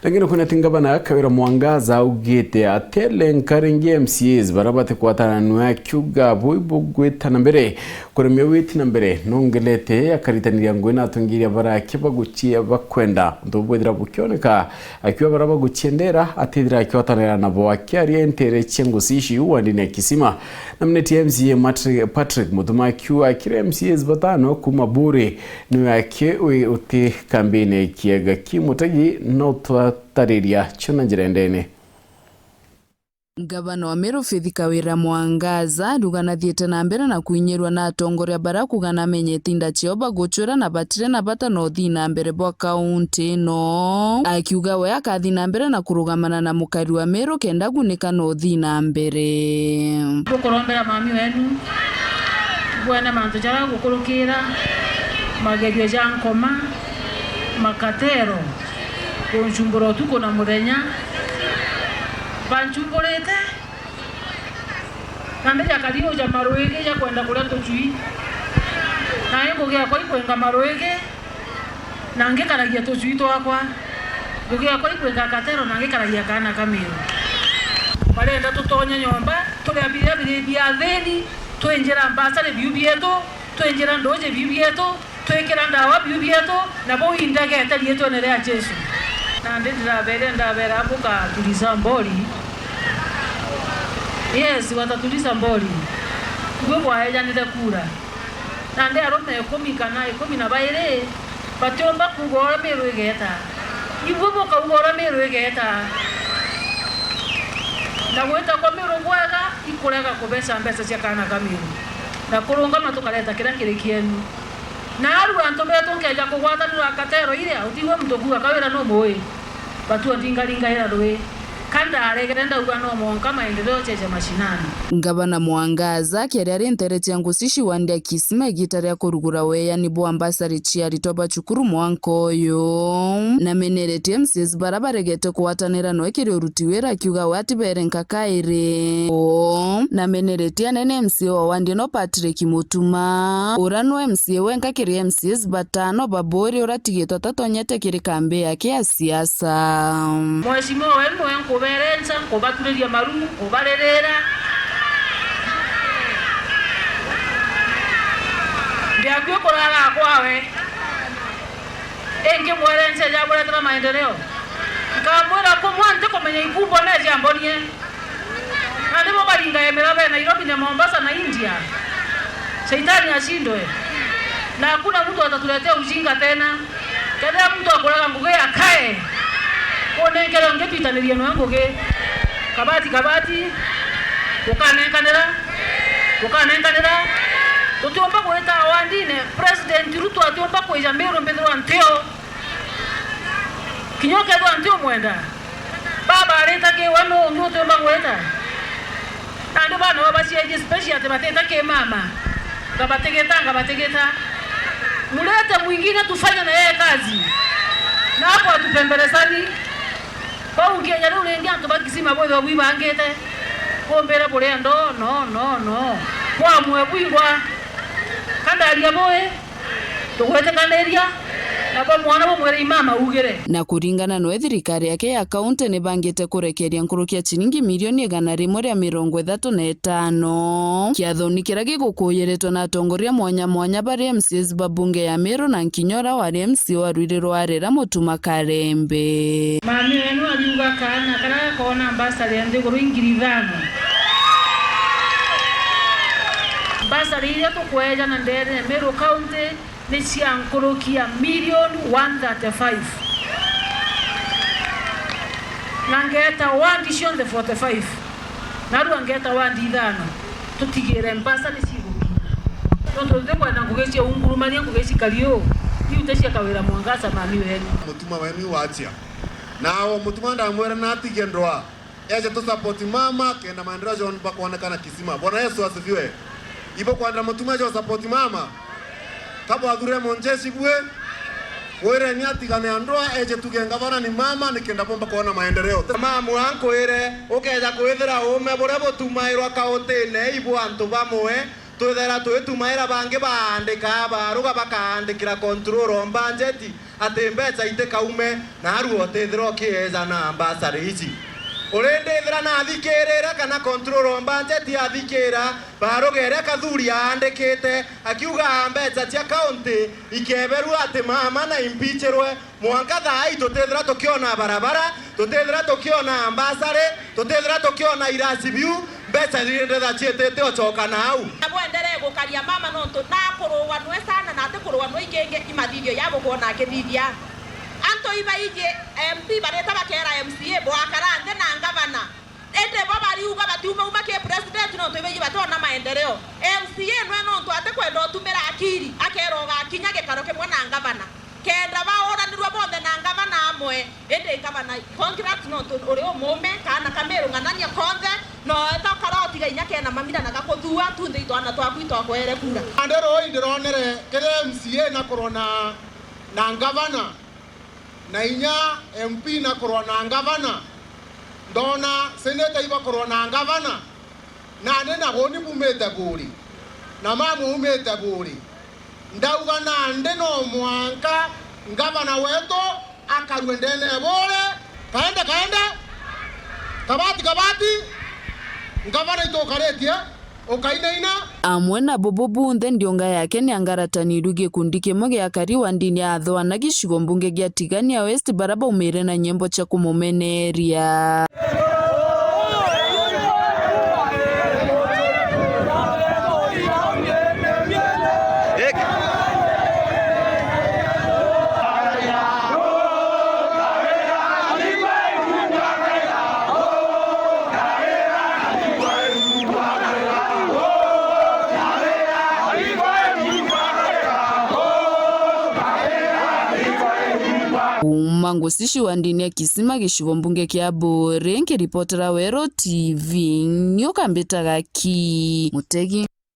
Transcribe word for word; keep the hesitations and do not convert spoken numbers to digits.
Ringi ni kwina ati ngavana Kawira Mwangaza augite ati alenka ringi M C As baria batikwatana nwe, akiuga bui bugwita na mbere kuremia witi na mbere nongelete akaritaniria ngugi na atongeria baria aki baguchia bakwenda untu bwithira bukioneka akiuga baria baguchiendera atithira akiotanira nabo. Akiaria ntere cia ngusi ici wandini ya Kisima, na mineti ya M C A Matri-, Patrick Mutuma akiuga akiri M C As batano kuma Buri niwe aki wi uti kambini kiega ki Mutegi no twatariria cio na njira ndene. Ngavana wa Meru Faith Kawira Mwangaza ariuga nathiite na mbere na kwinyirua na atongoria baria kuuga namenyete inda ciao baguchwira na batire na bata na uthii na mbere bwa kaunti ino, akiuga we akathii na mbere na kurugamana na mukari wa Meru kenda agunika na uthii na mbere. Tukurombera mami wenu, bwene mantu jaria gukurukira, magerio ja nkoma, makatero, kunchumbura utuku na muthenya, banchumburite, na ndija kariuja maruigi ja kwenda kuria tucui, nae ngugi yakwa ikwenga maruigi, na ngikaragia tucui twakwa, ngugi yakwa ikwenga katero, na ngikaragia kaana ka Miru. Barenda tutonye nyomba, turia biria biri bia thini, twinjira mbasari biu bietu, twinjira nduji biu bietu, twikira ndawa biu bietu, na buu indegete riitwene ria Jesu. Nandi ndiraberia, ndabera bukatuliza mbori. Yes, watatuliza mbori. Ibui bwaejanire kura. Nandi arume ikumi kana ikumi na bairi batiumba kuuga uria Miru igeta. Ibui bukauga uria Miru igeta. Na gwita kwa Miru bwega ikurega kubeca mbeca cia kaana ka Miru. Na kurungama tukareta kiria kiri kienu. Na aru antu betu nkeja kugwatanirwa katero iria, utigwe muntu kuuga Kawira numui. Batua ndingaringaira rui. Ka ndaregere ndauga no mwanka maendeleo jeje mashinani. Ngavana Mwangaza akiaria ari ntere cia nguci cia wandi ya Kisima igita ria kurugura weeyani bwa mbasari cia aritwa ba cukuru mwanka uyu, na meneretie M C As bara baregete kugwatanira noe kiri uruti wira, akiuga we atiberenka kairi. O, na meneretie anene M C A wa wandi ino Patrick Mutuma, ura no M C A wenka kiri M C As batano ba Buri ura atigitwe atatonyete kiri kambi yake ya siasa. Mheshimiwa wenu we nkuberenca, nkubatureria maru, nkubaririra. Ndiakui kurara kwawe. Ingi mwerenca jaburetera maendeleo. Nkamwira kumwa ntikumenya ikumbo ne jambonie. Na nibo baringae miraba ya Nairobi na Mombasa na India. Shetani ashindwe. Na hakuna mtu atatuletea ujinga tena. Kethira mtu akuraga ngugi akae. Unengere ungi twitanirie noe ngugi. Kabati, kabati. Tukanenkanira. Tukanenkanira. Tutiumba gwita awandine. President Ruto atiumba kwija Miru mbithirwa ntio. Kinya ukethirwa nti umwenda, baba arita ki we nu ungi utiumba gwita? Nandi bana ba baciaji special ati batita ki mama, ngabatigita, ngabatigita. Mlete mwingine tufanye na yeye kazi. Na hapo atupembelezani. Bau nkienya riu ringi antu ba Kisima bwithwa bwibangite. Kumbire buria ndo, no, no, no. Bwamwe bwingwa. Kandaria bui. Tugwetikaniria, nabo mwana bumwire imama ugire. Na kuringana noe thirikari yake ya kaunti nibangite kurekeria nkuruki ya ciringi milioni igana rimwe ria mirongo ithatu na itano. Kiathoni kiria gigukuyiritwe na atongoria mwanya mwanya bari M C As ba bunge ya Miru na nkinya uria wari M C A wa Rwiri rwa Arera Mutuma Karembe. Mami wenu ariuga kaana karia gakoona mbasari ya nthiguru ingiri ithano. Mbasari iria tukweejana ndeene ya Meru County ni cia nkuruki ya million one thirty-five. Na ngeeta wandi cionthe forty-five. Narua ngeeta wandi ithano. Tutigiire mbasari cigukinya. Nontu tutikwenda ngugi cia ungurumania, ngugi cikari uu. Iu ti cia Kawira Mwangaza mami wenu. Mutuma wenu watia. Nao Mutuma ndamwira natigie ndwaa. Eje tu support mama, kenda maendeleo jonthe bakwonekana Kisima. Bwana Yesu asifiwe. Ibo kwenda Mutuma jo support mama. Kabwathure Monjeshi bwe. Wire ni atigane andwa, eje tuge ngavana ni mama, ni kenda bomba kuona maendeleo. Mama ankwire, ukeja kwithira uume buria butumairwa kautine ibu antu bamwe, Twithera twitumaira bangi baandika, baruga bakaandikira control of budget ati mbeca itikaume, naarua utithira ukieja na ambassador ici. Urindithira nathikirire kana control of budget yathikira, baruga iria Kathuri aandikite akiuga mbeca cia county ikeberua ati mama na impeachirwe. Mwanka thaa ii tutithira tukiona barabara, tutithira tukiona ambassador, tutithira tukiona irasi biu, mbeca irindetha ciitite ucoka nau. Na bwenderee gukaria mama nontu nakuruganwe sana na atikurugwa nwe ikingi imathithio ya bukwona akithithia. Antu ibaiji M P barita bakera M C A bwakara nthi na ngavana. Indi bo bariuga batiumauma ki president nontu ibaiji batona maendeleo. M C A nwe nontu atikwenda utumira akiri, akera ugakinya gikaro kimwe na ngavana. Kenda bauranirua bonthe na ngavana amwe, indi ngavana contract nontu uri umume, kaana ka Meru ng'anania konthe, no eta ukara utiga inya kena mamira na gakuthua, tunthe itwana twaku itwakwere kura. Nandi ruu ndironere kiria M C A nakurwa na, na ngavana, na inya M P nakurwa na ngavana, ndona seneta ibakurwa na ngavana, nandi na guni bumite buri, na mamwe umite buri. Ndauga nandi no mwanka ngavana wetu akarue ndene ya buri, kaende, kaende, kabati, kabati, ngavana itukaritie, ukainaina. Amwe na bubu bunthe, ndiunga yake ni angarataniru gikundi kimwe gia akari wa ndini ya Athwana gicigo mbunge gia Tigania West, bara baumire na nyimbo cia kumumeneria. Kuuma Ngucici wa ndini ya Kisima, gicigo mbunge kia Buuri, nkiripotera Weru T V, nyoka mbitaga Ki Mutegi.